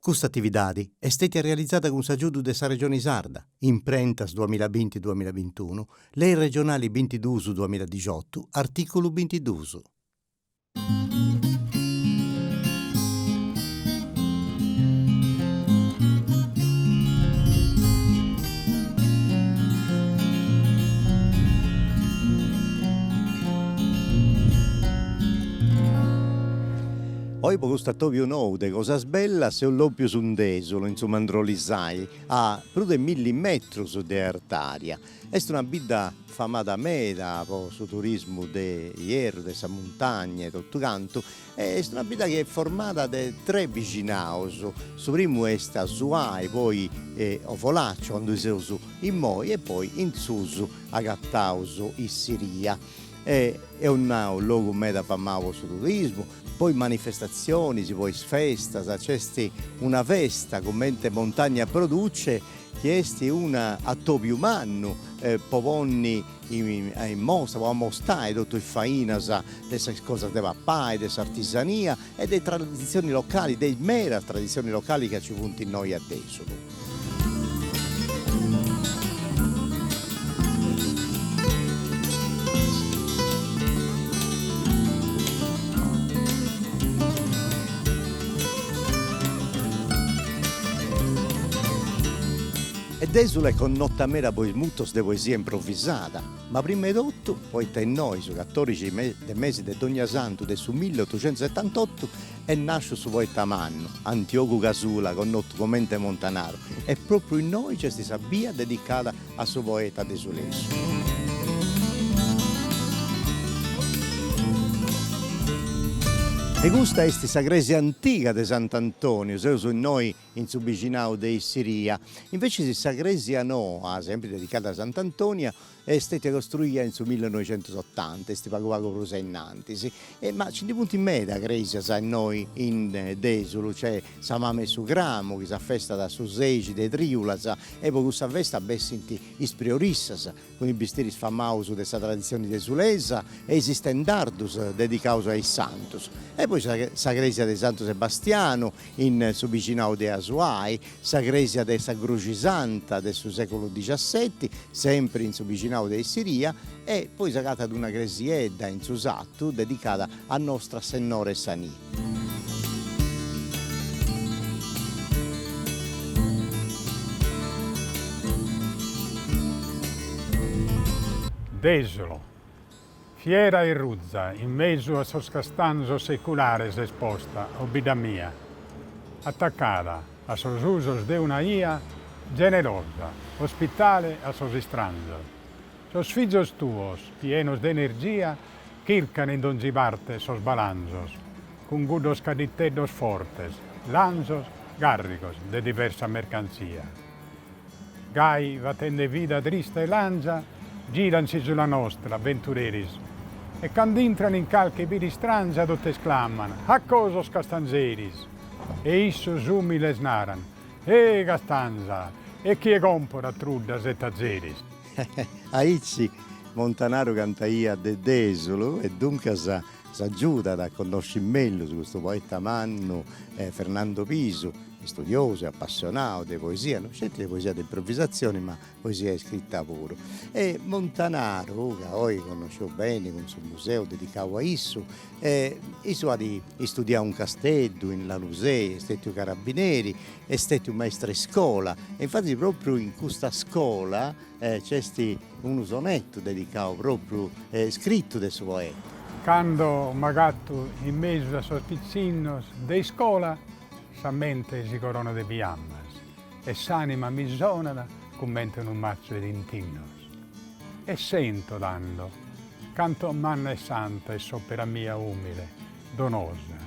Custa atividadi est stètia realizada cun s'agiudu de sa Regioni Sarda, Imprentas duamillabinti duamillabintunu, Lei regionali bintiduus duamilladixotu, artìculu bintiduus. Oi po custu atobiu nou de Cosas Bellas seus lompius in Desulo, in su Mandrolisai, a prus de milli metrus de artària. Est una bidda famada meda po su turismu de ierru, de sa muntagna e totu cantu, e est una bidda chi est formada de tres bixinaus, su primu est Asuai, poi Ovolaccio, andu seus immoi, e poi in susu agataus Issiria. E eus nau logu meda famau po su turismu, po is manifestatzionis, po is festas, nc'est una festa cumenti Montagna Produce chi est un atobiu mannu po ponni in mostra, po amostai totu is fainas de sas cosas de papai, de s'artisania e de is traditzionis localis, de is medas traditzionis localis ca nci funt innoi a Dèsulu. E Dèsulu est connota meda po is mutos de poesia improvisada, ma prima 'e totu poita innoi su catòrixi de mesi de Donniasantu de su milliotuxentusetantotu Est nàsciu su poeta mannu, Antiogu Casula, connotu comente Montanaru, e pròpriu innoi nc'est sa bia dedicada a su poeta desulesu. E custa est sa crèsia antiga de Sant'Antoniu, seus innoi in su bixinau de Issiria. Invecis sa crèsia noa, sempri dedicada a Sant'Antonia, Est stètia costruia in su millinoixentusotanta, est pagu pagu prus a innantis, e ma nci ndi funt meda crèsias innoi in Dèsulu, nc'est sa Mama 'e su Cramu chi s'afestat su seixi de trìulas e po cussa festa bessint is priorissas cun is bistiris famaus de sa traditzioni desulesa e is istendardus dedicaus a is santus. E poi sa crèsia de Santu Sebastianu in su bixinau de Asuai, sa crèsia de sa Gruxi Santa de su sèculu dixaseti, sempri in su bixinau de Issiria, e poi s'agatat una cresiedda in su satu dedicada a Nostra Sennora 'e sa Nì. Dèsulo, Fiera e ruza, in mesu a sos castanzos seculares est posta, o bidda mia, atacada a sos usos de una 'ia generosa, ospitale a sos istranzos. Sos fizos tuos, pienos de energia, chircan in donzi parte sos balanzos, cun cuddos cadditeddos fortes, lanzos, garrigos de diversa mercantzia. Gai, fatende vida trista e lanza, giran s'isula nostra, avventureris, e cand'intran in calchi bidda istranza totu esclaman, Accò sos castanzeris! E issos umiles naran, Eh, castanza! E chie comporat truddas e tazeris? Aici Montanaru cantaiat de Dèsulu e duncas s'agiudat a connosci mellus custu poeta mannu Fernando Pisu, istudiosu e apassionau de poesia, no sceti de poesia de improvisatzioni ma poesia iscrita puru. E Montanaru, ca oi connosceus beni cun su museu dedicau a issu, issu at istudiau in Casteddu, in Lanusei, est stetiu carabineri, est stetiu maistru 'e scola e infatis propriu in custa scola nc'est unu sonettu dedicau propriu, scritu de su poeta. Cando m'agatto in mesu a sos pitzinnos de iscola Sa mente si coronat de fiammas e s'anima mi sonat comente unu mazzu 'e tintinnos. E sento tando cantu manna e santa est s'opera mia umile, donosa.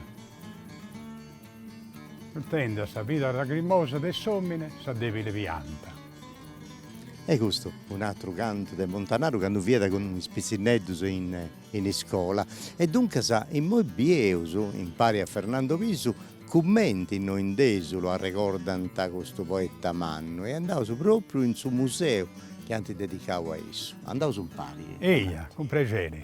Frutende a sa vida lagrimosa de s'omine sa debile pianta. E custu un'atru cantu de Montanaru candu fiat cun is pitzinneddus in in iscola. E duncas immoi bieus, impari a Fernando Pisu, cumenti innoi in Dèsulu arregordant custu poeta mannu e andaus pròpriu in su museu chi ant dedicau a issu. Andaus impari. Eja, cun prexeri.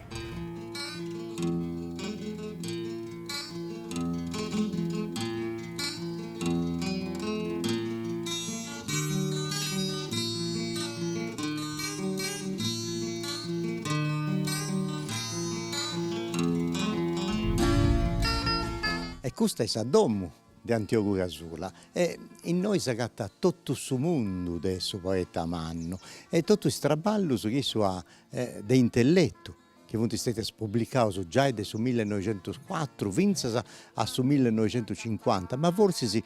Custa est sa domu de Antiogu Casula e innoi s'agatat totu su mundu de su poeta mannu e totu is traballus chi issu at de intelletu chi funt stetius publicaus giai de su millenoixentuscuatru fintzas a su millenoixentuscincuanta, ma fortzis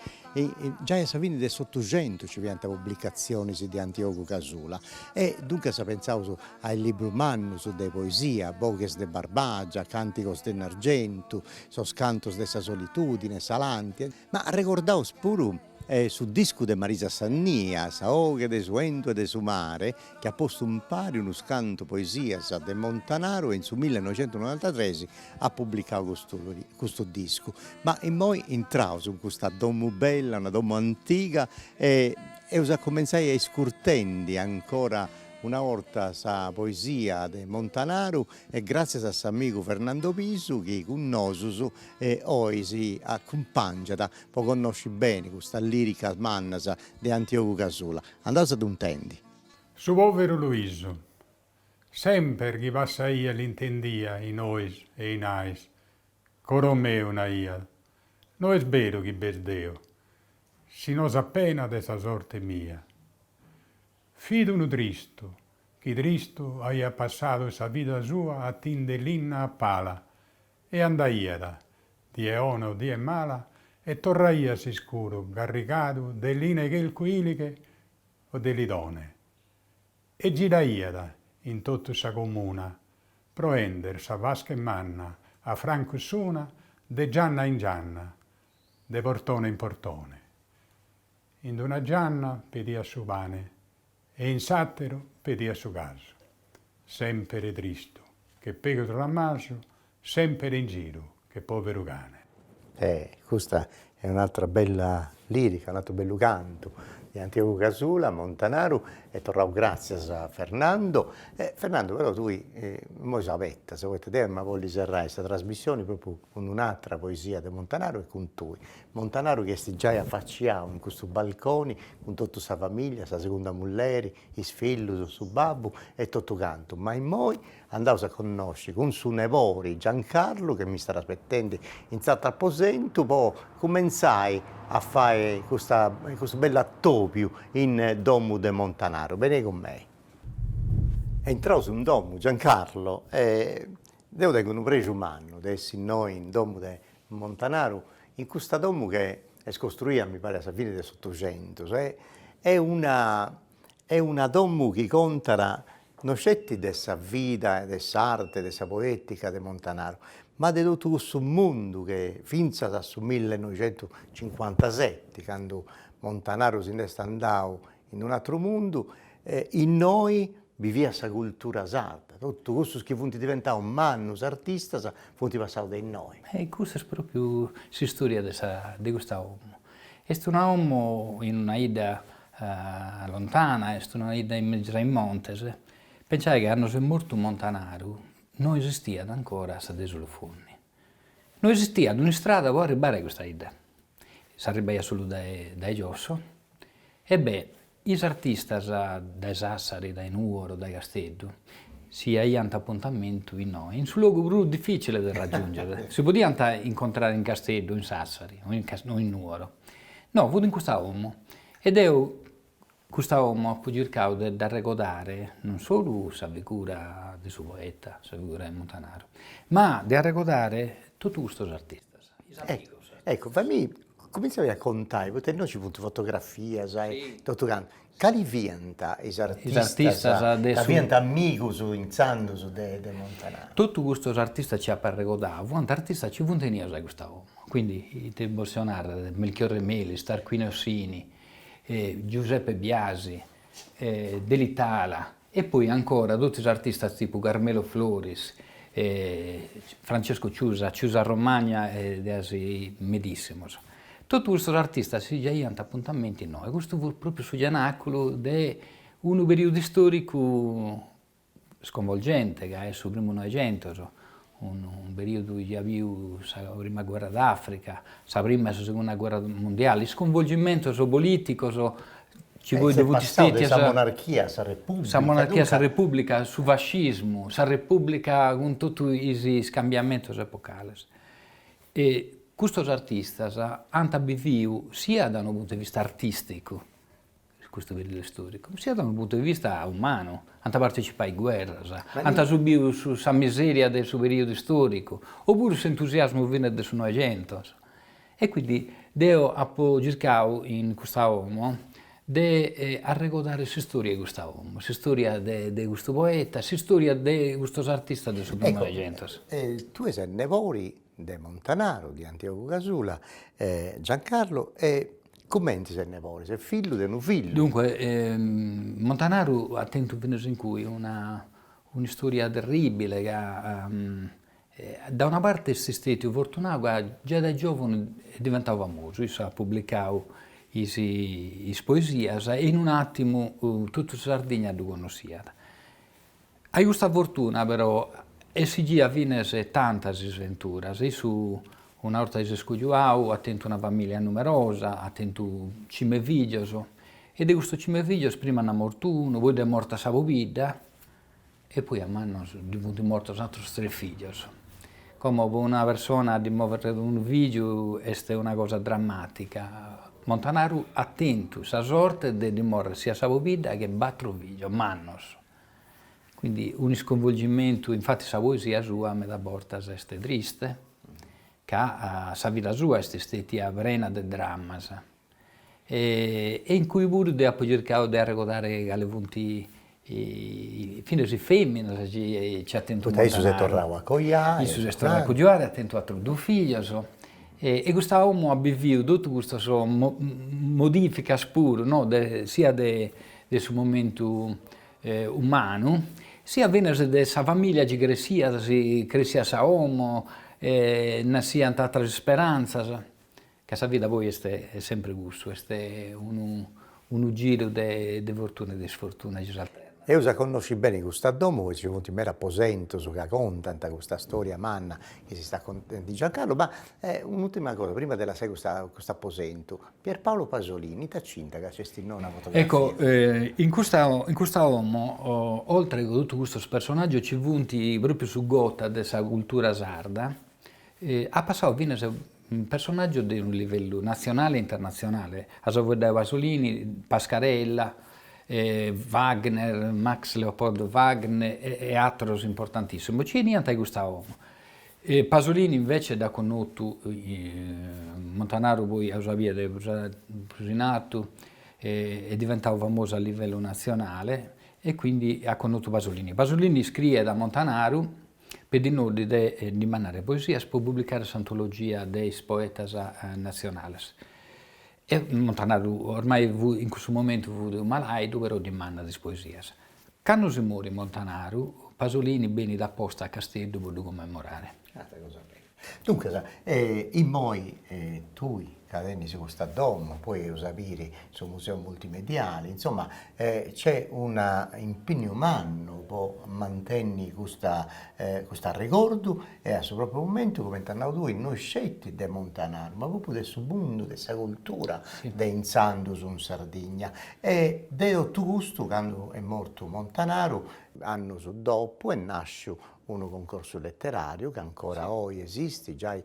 giai a sa fini de s'otuxentus ci fiant publicatzionis de Antiogu Casula e duncas pentzaus a is librus mannus de poesia, Boghes de Barbagia, Cantigos de Gennargentu, Sos cantos de sa solitudine, Sa lantia, ma arregordaus puru su discu de Marisa Sannia, Sa 'oghe de su 'entu e de su mare, chi at postu impari unus cantu poesias de Montanaru e in su millenoixentunorantatres at publicau custu custu discu. Ma immoi intraus in custa domu bella, una domu antiga e eus a cumentzai iscurtendi ancora una 'orta sa poesia de Montanaru e gràtzias a s'amigu Fernando Pisu chi cun nosus oi si acumpangiat po connosci beni custas lìricas mannas de Antiogu Casula. Andaus a ddu intendi. Su poveru Luisu. Semper chi passaia l'intendia in ohis e in ahis. Coro meu, naiat, no est beru chi b'est Deu, si no sa pena de sa sorte mia. Fit unu tristu, chi tristu aiat passadu sa vida sua 'atinde linna a pala E andaiat, die 'ona o die mala, e torraiat a s'iscuru garrigadu de lina 'e chercu ilighe o de lidone. E giraiat in totu sa comuna pro 'ender sa fasche manna a francu s'una de gianna in gianna, de portone in portone. In d'una gianna pediat su pane e in s'àteru pediat su casu. Sèmpere tristu, che pegus ramasu, sèmpere in giru, che pòveru cane. Eh, custa est un'atra bella lirica, un'atru bellu cantu de Antiogu Casula, Montanaru, e torraus gràtzias a Fernando. E Fernando, però tui immoi s'abetas, poita deu emu a bolli serrai sa trasmissioni propriu cun un'atra poesia de Montanaru e cun tui. Montanaru chi est giai afaciau in custu balconi cun totu sa familia, sa segunda mulleri, is fillus, su babbu e totu cantu, ma immoi andaus a connosci cun su nebori Giancarlu chi mi stat aspetendi in s'atru aposentu po cumentzai a fai custa custu bellu atobiu in domu de Montanaru, benei cun mei. Intraus in domu Giancarlo e deu tengu unu prexu mannu de essi innoi in domu de Montanaru, in custa domu che est costruia mi parit a sa fini de s'Otuxentus e est una est una domu chi contat no sceti de sa vida e de s'arte, de sa poetica de Montanaru, ma de totu cussu mundu che fintzas a su millenoixentucincuantaseti, candu Montanaru si nd'est andau in un'atru mundu, innoi bi fiat sa cultura sarda, totu cussus chi funt diventaus mannus artistas funt passaus de innoi. E custa est propriu s'istoria de sa de custa 'omo. Est una 'omo in una 'idda lontana, est una 'idda in mesu a is montes. Pentzai chi cando s'est mortu Montanaru no esistiat ancora sa Desulo Fonni. No esistiat un'istrada po arribbare a custa 'idda. S'arribbaiat solu dae dae giosso e beh Is artistas dae Sassari, dae Nuoro, dae Casteddu si aiant apuntamentu innoi, in su logu prus dificile de raggiungere. Si podiant incontrare in Casteddu, in Sassari o in Nuoro. No, fut in custa 'omo. E deu custa 'omo apu circau de dd'arregodare non solu sa figura de su poeta, sa figura de Montanaru, ma de arregodare totu custos artistas, is amigos. Ecco, fammi Cumintzami a contai, poita innoi ci funt fotografias e totu cantu, cali fiant is artistas ca fiant amigus intzandus de Montanaru? Totu custos artistas chi apu arregodau fuant artistas chi funt 'enius a custa 'omo, quindi ite potzu narrer, Melchiorre Melis, Tarquinio Ossini, Giuseppe Biasi, Delitala e poi ancora totu is artistas tipu Carmelo Floris, Francesco Ciusa, Ciusa Romagna e de asi medissimos. Totu custos artistas si giaiant apuntamentu innoi, custu fut propriu su cenaculu de unu periodu istoricu sconvolgente ca est su primu Noixentos, unu periodu chi at biu sa prima guerra d'Africa, sa prima e sa segunda guerra mundiali, isconvolgimentos politicos chi poi funt stetias sa monarchia a sa repubblica, sa monarchia a sa repubblica, su fascismu, sa repubblica cun totu is cambiamentos epocales. E. Custos artistas ant biviu sia da unu puntu de vista artisticu custu periodu storicu, sia da unu puntu de vista umanu, ant partecipau a is guerras, ant subiu sa miseria de su periodu storicu, opuru s'entusiasmu finas de su Noixentos. E quindi deo apo circau in custa 'omo de arregodare s'istoria 'e custa 'omo, s'istoria de de custu poeta, s'istoria de custos artistas de su primu Noixentos. Ecco, tue ses nebori de Montanaru, de Antiogu Casula, Giancarlo, e cumenti ses nebori? Ses fillu de unu fillu. Dunque, Montanaru at tentu finas in cui una un'istoria terribile ca Da una parte est stetiu fortunau ca giai dae giovunu est diventau famosu, issu at publicau is is poesias e in un'atimu totu sa Sardigna ddu connossiat. A custa fortuna però est sighia finas tantas isventuras, issu una 'orta chi s'est cojuau at tentu una familia numerosa, at tentu chimbe figios e de custos chimbe figios prima nd'at mortu unu, poi dd'est morta sa pobidda E poi a mannos ddi funt mortos atrus tres fìgios. Como po una persona a ddi morri unu fìgiu est una cosa drammatica. Montanaru at tentu sa sorte de ddi morri sia sa pobidda che batru fìgios mannos. Quindi unu sconvolgimentu, infati sa poesia sua meda bortas est triste, ca sa vida sua est stetia prena de drammas. E in cui puru deu apu circau de arregodare cali funt finas is feminas chi at tentu Poita issu s'est torrau a coiai. Issu s'est torrau a cojuare, at tentu aterus dus figlios e custa 'omo at biviu totu custas modificas puru no de sia de su momentu umanu sia finas de sa familia chi cresciat, si cresciat sa 'omo nasciant ateras isperanzas Ca sa vida poi est sempri cussu, est unu unu giru de de fortuna e de isfortuna chi s'alternat. Eus a connosci beni custa domu poita nci funt meda aposentus ca contant custa storia manna chi si stat contendi Giancarlo, ma un'ultima cosa, prima de lassai custa cust'aposentu, Pierpaolo Pasolini ita c'intrat ca nc'est innoi una fotografia? Ecco, in custa in custa 'omo oltre totu custos personaggios ci funt propriu su gotha de sa cultura sarda, At passau finas personaggios de unu livellu natzionale e internatzionale, as a fueddai Pasolini, Pascarella, Wagner, Max Leopoldo Wagner e ateros importantissimos chi 'eniant a custa 'omo. Pasolini invece dd'at connotu Montanaru poi eus a biri prus in artu est diventau famosu a livellu natzionale e quindi at connotu Pasolini. Pasolini iscriet a Montanaru pedinoddi de ddi mandare poesias po publicare s'antologia de is poetas natzionales. E Montanaru ormai in cussu momentu fut malaidu però ddi mandat is poesias. Candu si morit Montanaru, Pasolini benit aposta a Casteddu po ddu commemorare. Ata cosa bella. Duncas, immoi tui ca tenis custa domu, poi eus a biri su museu multimediali, insoma c'est una impinniu mannu po mantenni custa cust'arregordu e a su propriu momentu, cumenti as nau tui, no sceti de Montanaru, ma propriu de su mundu de sa cultura de intzandus in Sardigna. E de totu custu, candu est mortu Montanaru, annus dopu est nasciu unu concorsu leteràriu ca ancora oi esistit giai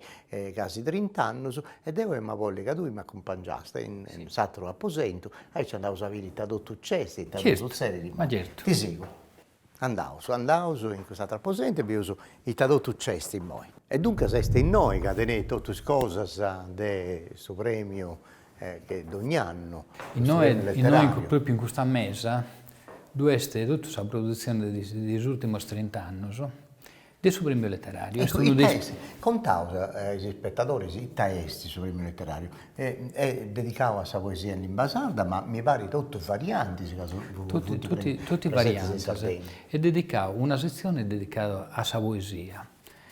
casi trint'annus e deu emu a bolli ca tui m'acumpangiast in s'ateru aposentu, aici andaus a biri ita totu nc'est, ita sutzedit, ma certu. Ti sigu. Andaus, andaus in cust'ateru aposentu e bieus ita totu nc'est immoi. E duncas est innoi ca teneis totu is cosas de su premiu che dogn'annu, Innoi, innoi propriu in custa mesa ddu est totu sa produtzione de is ùrtimos trint'annus de su Prèmiu Leteràriu. Est unu de is. Contaus a is ispetadoris ita est su Prèmiu Leteràriu. Est dedicau a sa poesia in limba sarda, ma mi parit totu variantis ca funt presentis in Sardegna. Est dedicau, una setzione est dedicada a sa poesia.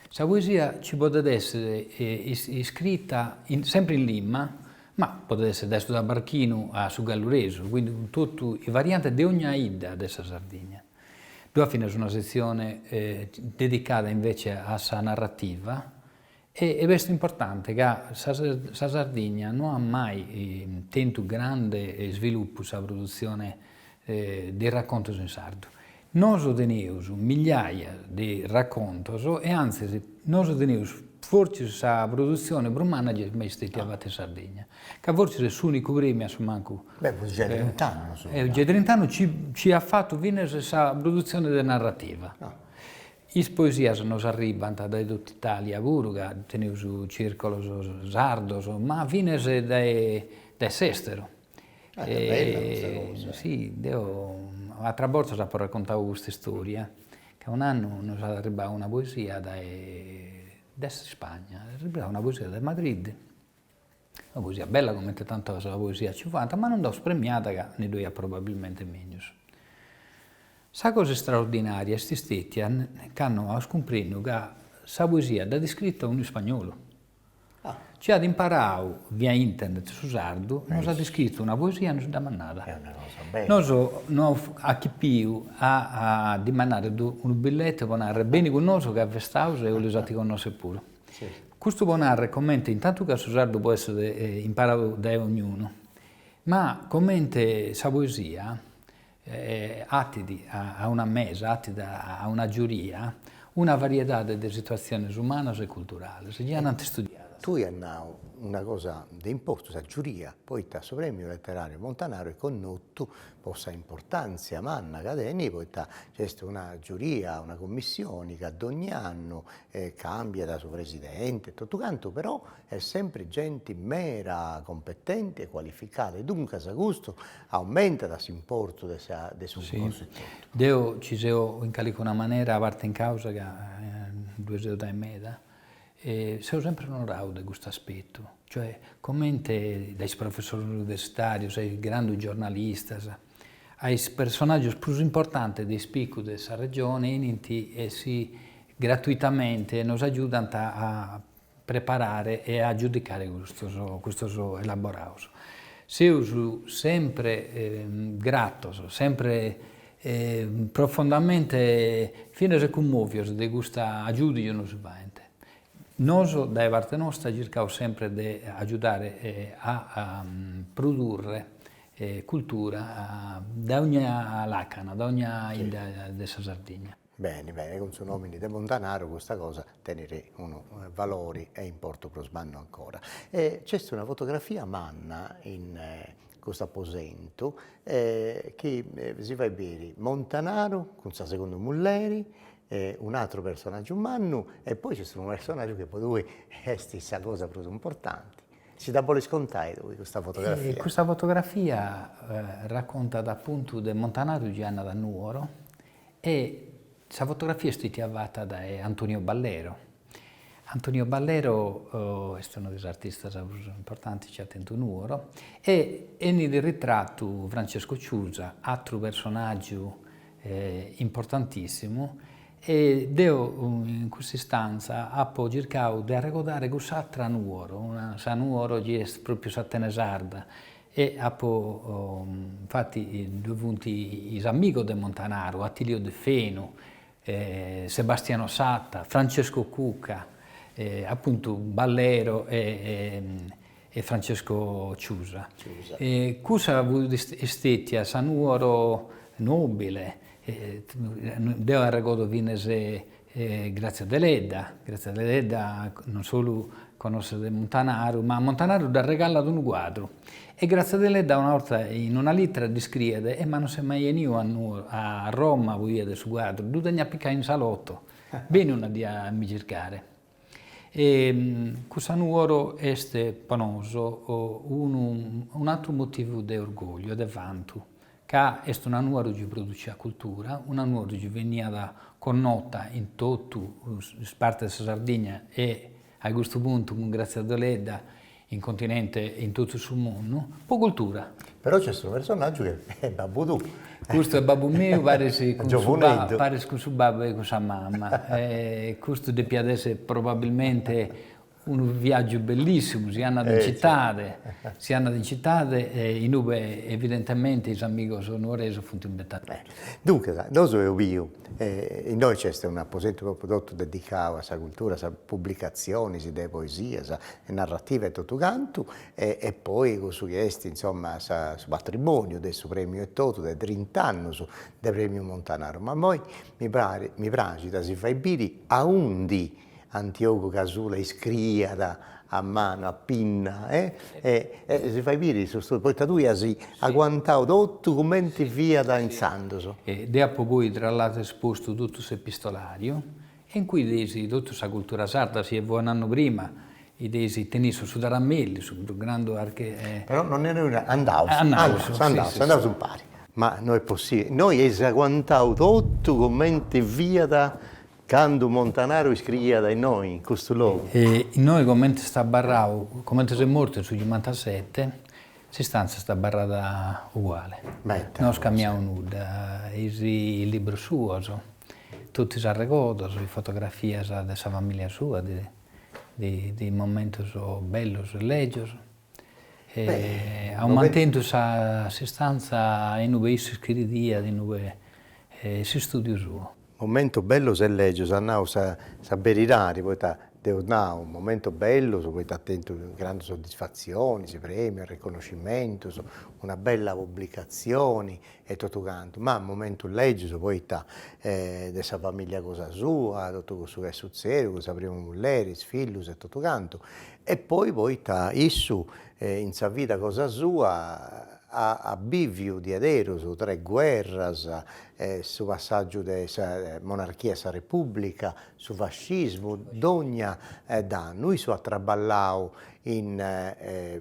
Sa poesia ci podet essere iscrita sempre in limba, ma podet essere dae su tabarchinu a su galluresu, quindi cun totu is variantes de ogna 'idda de sa Sardigna. Ddu at finas una setzione dedicada invece a sa narrativa e est importante ca sa sa Sardigna no at mai tentu grande isviluppu sa produtzione de is raccontos in sardu. Nosu teneus migliaia de raccontos e antzis nosu teneus. fortzis sa produtzione prus manna chi est mai stetia fata in Sardigna, ca fortzis est s'unicu premiu a su mancu. Beh, funt giai trint'annus. Giai trint'annus chi at fatu finas sa produtzione de narrativa. Is poesias nos arribant dae totu Italia puru, ca teneus circolos sardos, ma finas dae dae s'esteru. Ah, est bella custa cosa. Si, deo ateras bortas apo raccontadu custa istoria, ca un'annu nos at arribadu una poesia dae dae s'Ispagna, est arribada una poesia dae Madrid, una poesia bella comente tantas poesias ci fuant, ma non dd'aus premiada ca ndi ddoi iat probabilmente meglius. Sa cosa istraordinaria est stetia candu aus cumprendiu ca sa poesia dd'at iscrita unu ispagnolu. Ci at imparau via internet su sardu, nos at iscritu una poesia e nos dd'at mandada. Nosu no aus achipiu a ddi mandare unu billete po narrer beni cun nosu ca festaus e 'oleus a ti connoscer puru. Custu po narrer comente intantu ca su sardu po esser imparau dae ognunu, ma comente sa poesia atit a una mesa, atit a una giuria, una variedade de situatziones umanas e culturales chi andant istudiadas. Tui as nau una cosa de importu, sa giuria, poita su Premiu Leterariu Montanaru est connotu po sa importantzia manna ca tenit, poita nc'est una giuria, una commissioni ca dogni annu cambiat su presidenti e totu cantu, però est sempri genti mera competenti e cualificada e duncas custu aumentat s'importu de sa de su cuncursu etotu. Deu ci seu in calicuna manera parte in causa ca ddue seu dae meda e seu sempri onorau de custu aspetu, cioè comente dae is professores universitarios a is grandus giornalistas, a is personaggios prus importantes de ispicu de sa regione 'enint e si gratuitamente nos agiudant a preparare e a giudicare custos custos elaborados. Seus sempre gratos, sempre profondamente finas cummòvios de custa agiudu chi nos faent. Nosu dae parte nostra circaus sempre de agiudare a produrre cultura dae ogna làcana, dae ogna 'idda de sa Sardigna. Beni, beni, cun su nomini de Montanaru custa cosa tenit unu valori e importu prus mannu ancora. E nc'est una fotografia manna in custu aposentu chi si fait biri Montanaru cun sa segundu mulleri, un'atru personaggiu mannu e poi nc'est unu personaggiu chi po tui est sa cosa prus importanti. Si dda bolis contai tui custa fotografia? Custa fotografia raccontat apuntu de Montanaru chi andat a Nuoro E sa fotografia est stetia fata dae Antonio Ballero. Antonio Ballero est unu de is artistas prus importantis chi at tentu Nuoro e 'enit ritratu Francesco Ciusa, atru personaggiu importantissimu e deu in cuss'istanza apo circau de arregodare cuss'atra Nuoro, sa Nuoro chi est propriu s'Atene sarda E apo, infati ddue funt is amigos de Montanaru, Attilio Deffenu, Sebastiano Satta, Francesco Cucca, apuntu Ballero e Francesco Ciusa. Cussa fut stetia sa Nuoro nobile, deo arregodo finas Grazia Deledda, Grazia Deledda non solu connoscet Montanaru, ma Montanaru dd'arregallat unu cuadru e Grazia Deledda una 'orta in una litera dd'iscriet e ma non ses mai 'eniu a a Roma po 'iere su cuadru, ddu tegno apicau in salotto, beni una dì a mi circare. E cussa Nuoro est po nosu unu un'atru motivu de orgogliu e de vantu ca est una Nuoro chi produciat cultura, una Nuoro chi beniat connota in totu is partes de sa Sardigna e a custu puntu cun Grazia Deledda in continente e in totu su mundu, po cultura. Però nc'est unu personaggiu chi est babbu tuu. Custu est babbu miu paris cun su babbu, paris cun su babbu e cun sa mama. Custu depiat essi probabilmente Unu viàgiu bellissimu, si andat in citade, si andat in citade inube evidentemente is amigos nuoresos funt imbetados. Duncas, nosu eus biu, innoi nc'est un'aposentu propriu totu dedicau a sa cultura, a sa pubblicatzionis de poesias e narrativa e totu cantu, e poi cussu chi est insoma su patrimoniu de su premiu etotu de trint'annus de premiu Montanaru. Ma immoi mi parit, mi praxit a si fai biri aundi. Antiogu Casula iscriiat a manu, a pinna, e e si fait biri su studiu, poita tui as aguantau totu cumenti fiat intzandus. Deu apu poi tra l'atru espostu totu s'epistolariu e in cui dd'eis totu sa cultura sarda, si fua un'annu prima, dd'eis tenius su Taramelli, su prus grandu arche. Però non est andaus, andaus, andaus, andaus impari. Ma no est possibili, innoi eis aguantau totu cumenti fiat Candu Montanaru iscriiat innoi, in custu logu. E innoi comente est abarrau, comente s'est mortu in su cimantasete, s'istanza est abarrada uguale. No est cambiau nudda, is libros suos, totu is arregodos, is fotografias de sa familia sua, de de momentos bellos e legios. E apu mantentu sa s'istanza in ue issu iscridiat, in ue s'istudiu suo. Momentos bellos e lègios, at nau sa sa beridadi, poita deu nau momentos bellos poita at tentu grandu soddisfatzionis, premios, reconnoscimentos, una bella publicatzioni e totu cantu, ma momentos lègios poita de sa familia cosa sua, totu cussu chi est sutzediu cun sa primu mulleri, is fillus e totu cantu, e poi poita issu in sa vida cosa sua at biviu diaderus tres guerras, su passàgiu de sa monarchia a sa repubblica, su fascismu, dogna dannu. Issu at traballau in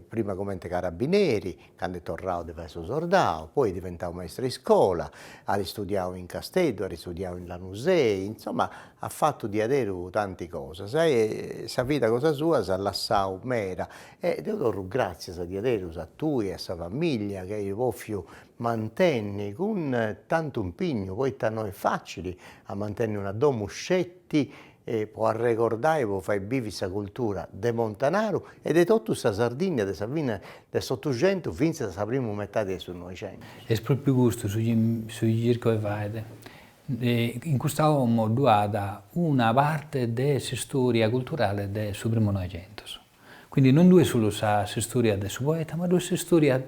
prima comente carabineri, candu est torrau de fai su sordau, poi est diventau maistru 'e iscola, at istudiau in Casteddu, at istudiau in Lanusei, insoma at fatu diaderu tanti cosas e sa vida cosa sua s'at lassau meda e deu torru gratzias diaderus a tui e a sa familia chi eis bofiu mantenni cun tantu impignu, poita no est facili a mantenni una domu sceti po arregordai, po fai bivi sa cultura de Montanaru e de totu sa Sardigna de sa fine de s'Otuxentu fintzas a sa primu metadi de su Noixentu. Est propriu custu su chi circo 'e fai. In custa 'omo ddu at una parte de s'istoria culturale de su primu Noixentus. Quindi non ddu est solu sa s'istoria de su poeta, ma ddu est s'istoria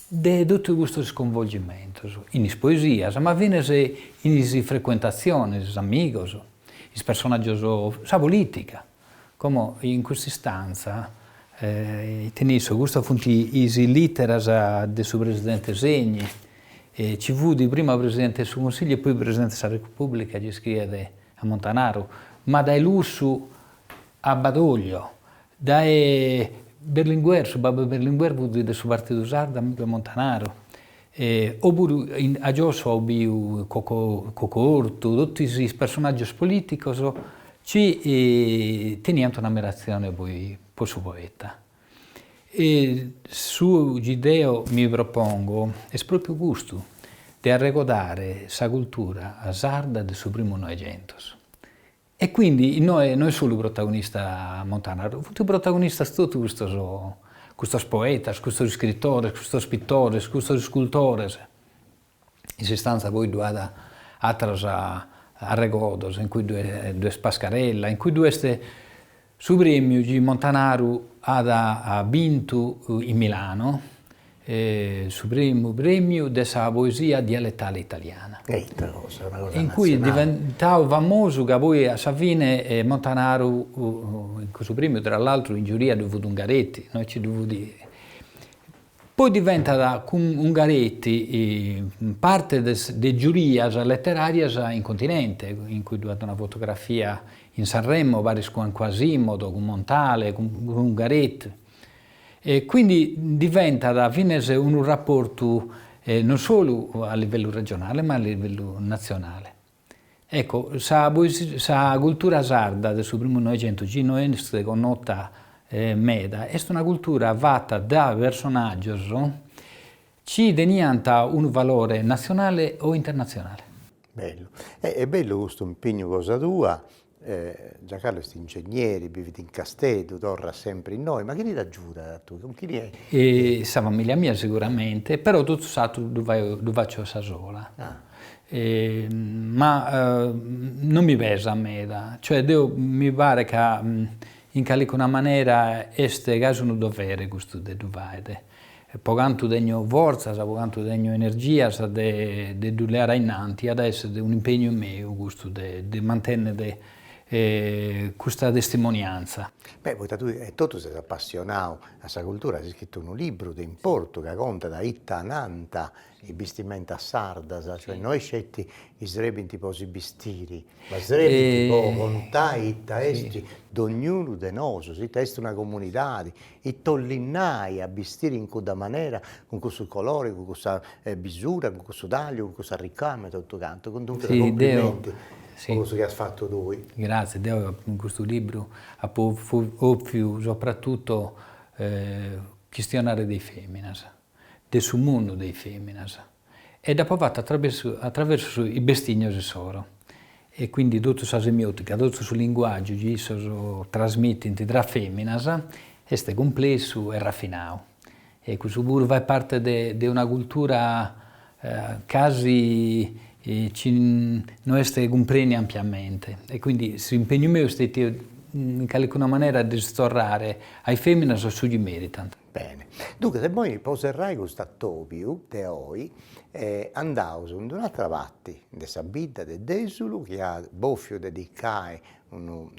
de totu custos sconvolgimentos, in is poesias, ma finas in is frecuentatziones, is amigos, is personaggios, sa politica. Como in cust'istanza teneus, custas funt is literas de su presidente Segni, ci fut prima presidente de su Consigliu e poi presidente de sa Repubblica chi iscriet a Montanaru, ma dae Lussu a Badoglio, dae Berlinguer, su babbu 'e Berlinguer fut de su Partidu Sardu, amigu 'e Montanaru, opuru a giosso apu biu Coco Coco Ortu, totu is personaggios politicos chi teniant un'ammiratzione po su poeta. E su chi deo mi propongo est propriu custu, de arregodare sa cultura sarda de su primu Noixentos. E quindi innoe no est solu protagonista Montanaru, funt protagonistas totu custos custos poetas, custos iscritores, custos pitores, custos iscultores. In s'istanza poi ddu at ateros arregodos in cui ddu est Pascarella, in cui ddu est su premiu chi Montanaru at bintu in Milano, su primu premiu de sa poesia dialettale italiana. E ita cosa, una cosa In cui est diventau famosu ca poi a sa fine Montanaru in cussu premiu tra l'altru in giuria ddu fut Ungaretti, no ci ddu fut Poi diventat cun Ungaretti parte de de giurias leterarias in continente, in cui ddu at una fotografia in Sanremo paris cun Quasimodo, cun Montale, cun Ungaretti. E quindi diventat finas unu raportu non solu a livellu regionale ma a livellu natzionale. Ecco, sa sa cultura sarda de su primu Noixentu chi no est connota meda, est una cultura fata da personaggios chi teniant unu valore natzionale o internatzionale. Bellu. Est bellu custu impignu cosa tua Giancarlo est ingegneri, bivit in Casteddu, torrat sempri innoi, ma chini t'agiudat a tui, cun chini est? Sa familia mia siguramente, però totu s'aturu ddu fai ddu faciu a sa sola. Ma non mi pesat meda, cioè deu mi paret ca in calicuna manera est casi unu dovere custu de ddu fai, po cantu tegno fortzas, po cantu tegno energias de de ddu leare ainnanti, at a essere un'impegnu meu custu de de mantennere. Custa testimoniantza. Beh, poita tui etotu ses apassionau a sa cultura, as iscritu unu libru de importu ca contat ita nant is bistimentas sardas, cioè no est sceti chi srebint po si bistiri, ma srebint po contai ita est dognunu de nosus, ita est una comunidadi, ita 'ollit nai a bistiri in cudda manera, cun cussu colori, cun cussa bisura, cun cussu tagliu, cun cussa ricama e totu cantu, duncas cumplimenti po cussu chi as fatu tui. Gratzias, deo in custu libru apo 'ofiu soprattutto chistionare de is feminas, de su mundu de is feminas e dd'apo fatu atraversu atraversu is bestignos issoro e quindi totu sa semiotica, totu su linguaggiu chi issos trasmitint tra feminas est cumplessu e rafinau e cussu puru fait parte de de una cultura casi chi no est cumprèndia ampiamente e quindi s'impegnu meu est stetiu in calicuna manera de ddis torrare a is feminas su chi meritant. Bene. Duncas, immoi po serrai custu atobiu de oi, andaus in d'un'atra parti de sa bidda de Desulu chi at bòfiu dedicai unu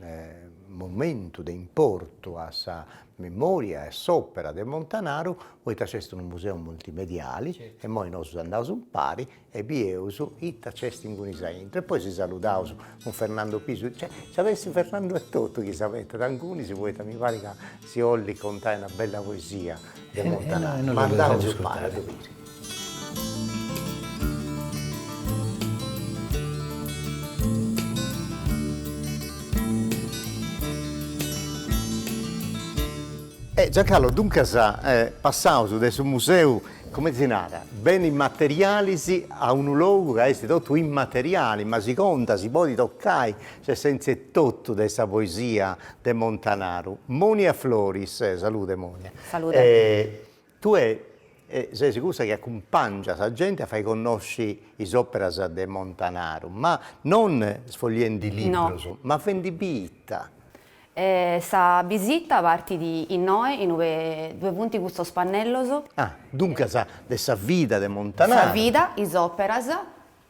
momentu de importu a sa memoria e a s'opera de Montanaru, poita nc'est unu museu multimediali e immoi nosu andaus impari e bieus ita nc'est ingunis aintru e poi si saludaus cun Fernando Pisu, cioè nci at essi Fernando etotu chi s'abetat ingunis poita mi parit ca si 'ollit contai una bella poesia de Montanaru, ma andaus impari a ddu biri. E Giancarlo, duncas passaus de su museu, cumenti si narat, beni materialis a unu logu ca est totu immateriali, ma si contat, si podit tocai s'essenzia etotu de sa poesia de Montanaru. Monia Floris, salude Monia. Salude. Tue ses cussa chi acumpangiat sa genti a fai connosci is operas de Montanaru, ma non sfogliendi librus, ma fendi biri ita. Sa bisita partit innoe, in ue ddue funt custos pannellos. Ah, duncas de sa vida de Montanaru. Sa vida, is operas,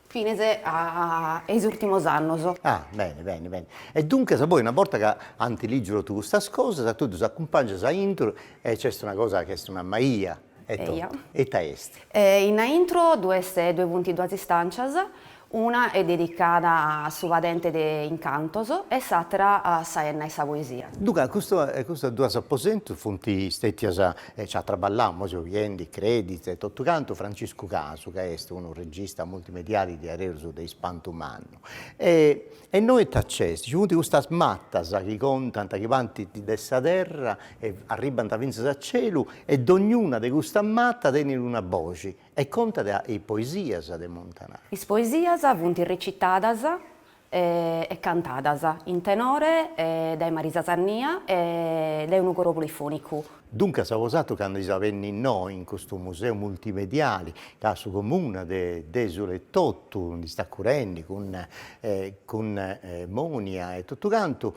Finas a is ùrtimos annos. Ah, beni, beni, beni. E duncas poi una borta ca ant lìgiu totu custas cosas, tui ddus acumpangias a intru e nc'est una cosa chi est una maia etotu. Ita est? In aintru ddue est, ddue funt duas istàncias, una est dedicada a su padente de incantos e s'àtera a sa 'enna 'e sa poesia. Duncas custu, custas duas aposentus funt stètias Nci at traballau, immoi seu biendi credits e totu cantu, Franciscu Casu, ca est unu regista multimediali diaderus de ispantu mannu. E innoi ita nc'est, nci funt custas matas chi contant, chi partint de sa terra e arribant fintzas a celu e dognuna de custas matas tenit una boxi e contat is poesias de Montanaru. Is poesias funt recitadas e cantadas in tenore dae Marisa Sannia e dae unu coro polifonicu. Duncas bosatrus candu eis a benni innoi in custu museu multimediali ca su comunu de Desulu etotu ndi stat curendi cun cun Monia e totu cantu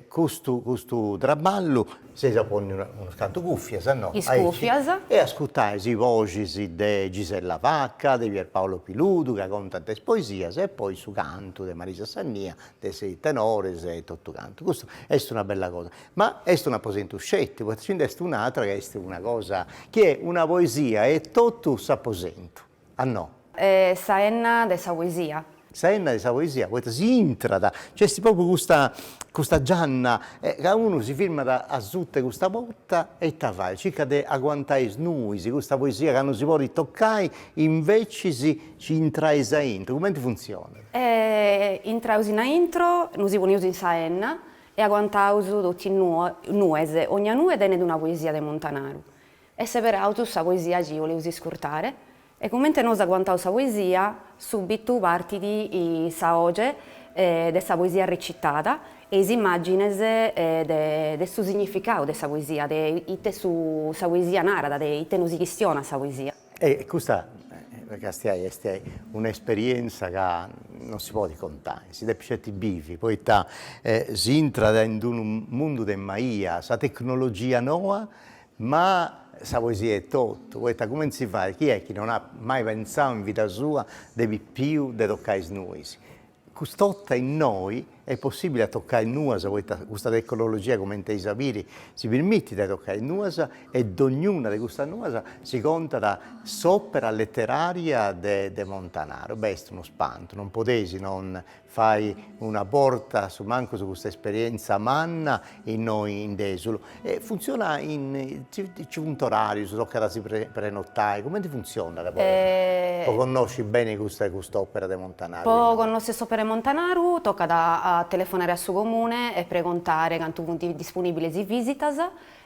Custu custu traballu s'eis a ponni unus cantu cùfias, no? Is cùfias. E ascurtais is boxis de Gisella Vacca, de Pierpaolo Piludu ca contant is poesias e poi su cantu de Marisa Sannia, de is tenores e totu cantu. Custu est una bella cosa. Ma est un'aposentu sceti, poita nci nd'est un'atra ca est una cosa chi est una poesia etotu s'aposentu, a no? Sa 'enna de sa poesia. Sa 'enna de sa poesia, poita si intrat, nc'est propriu custa custa gianna ca unu si firmat a suta 'e custa porta e ita fait, circat de aguantai is nuis, custa poesia ca non si podit tocai, invecis ci intrais aintru, cumenti funtzionat? Intraus in aintro, nosi poneus in sa 'enna e aguantaus totu is nues, ogna nue tenet una poesia de Montanaru e seberaus sa poesia chi 'oleus iscurtare E comente nosu aguantaus sa poesia, subitu partit sa 'oge de sa poesia recitada e is immagines de su significau de sa poesia, de ite su sa poesia narat, de ite nosi chistionat sa poesia. E custa, castiai, est un'esperienza ca non si podit contai, si depit sceti bivi, poita si intrat in d'unu mundu de maia, sa tecnologia noa Ma sa poesia etotu, poita cumenti si fait, chi est chi non at mai pentzau in vida sua de pipiu de tocai is nuis? Cust'orta innoi Est possibili a tocai nuas, poita custa tecnologia, cumenti eis a biri, si permitit de tocai nuas e dognuna de custas nuas si contat s'opera letteraria de Montanaru. Beh, est unu spantu, non podeis non fai una borta a su mancus custa esperienza manna innoi in Dèsulu. E funtzionat in, nci funt orarius, tocat a si prenotai, cumenti funtzionat po po connosci beni custa cust'opera de Montanaru? Po connosci s'opera de Montanaru tocat a telefonare a su comune e pregontare cantu funt disponibiles is visitas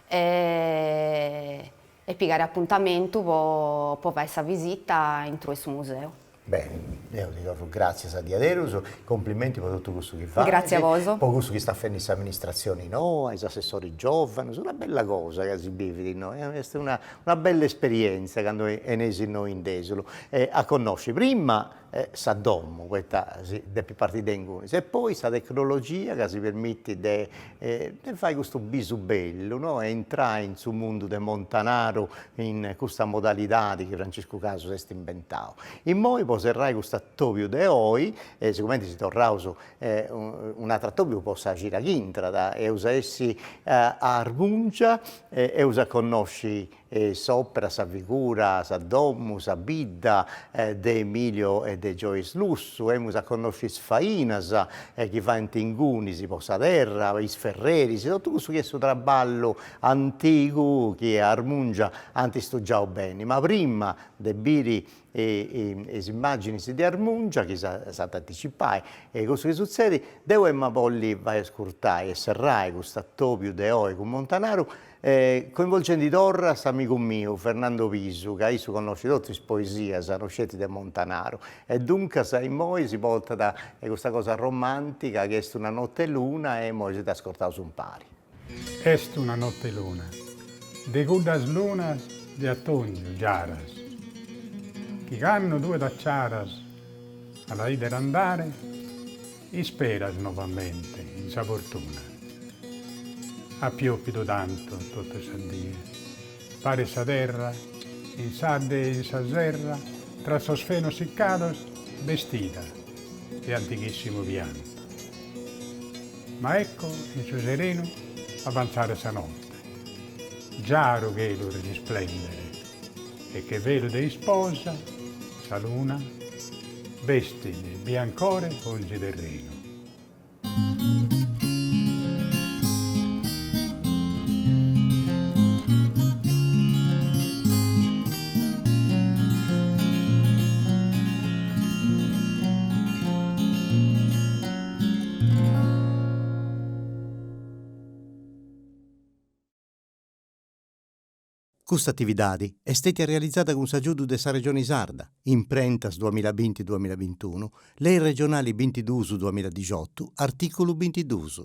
e pigare apuntamentu po po fai sa visita intru 'e su museu. Beni, deu ti torru gràtzias diaderus, complimenti po totu cussu chi fais, Gràtzias a bosu. po cussu chi sta fendi s'amministratzioni noa, is assessoris giòvanus, una bella cosa ca si bivit innoi, est una una bella esperièntzia candu 'eneis innoi in Dèsulu a connosci prima sa domu, poita si depit partiri de ingunis, e poi sa tecnologia ca si permitit de de fai custu bisu bellu, no, e intrai in su mundu de Montanaru in custa modalidadi chi Franciscu Casu s'est imbentau. Immoi po serrai custu atobiu de oi, e sigumenti si torraus un'atru atobiu po sa cida chi intrat, eus a essi a Armungia e eus a connosci s'opera, sa figura, sa domu, sa bidda de Emilio e de Joyce Lussu, emus a connosci is fainas chi faint ingunis po sa terra, is ferreris, totu cussu chi est su traballu antigu chi a Armungia ant istugiau beni, ma prima de biri is immaginis de Armungia chi s'ant a anticipai cussu chi sutzedit, deu emu a bolli fai ascurtai e serrai custu atobiu de oi cun Montanaru Coinvolgendi torra s'amigu miu Fernando Pisu, ca issu connoscit totu is poesias, no sceti de Montanaru, e duncas immoi si portat custa cosa romantica chi est una notte 'e luna e immoi si dd'ascurtaus umpari. Est una notte 'e luna, de cuddas lunas de atongiu giaras, chi cando tue t'acciaras a la 'ider andare, Isperas novamente in sa fortuna. At piòpidu tantu totu sa die. Paret sa terra, in s'adde e in sa serra, tra sos fenos siccados, bestida de antighissimu piantu. Ma ecco in su serenu avantzare sa notte. Giaru chelu risplendere e che velu de isposa sa luna bestit de biancore onzi terrenu. Custa atividadi est stètia realizada cun s'agiudu de sa Regioni Sarda, Imprentas duamilla binti duamilla bintunu, Lei regionali bintiduus duamilla dixiotu, artìculu bintiduus.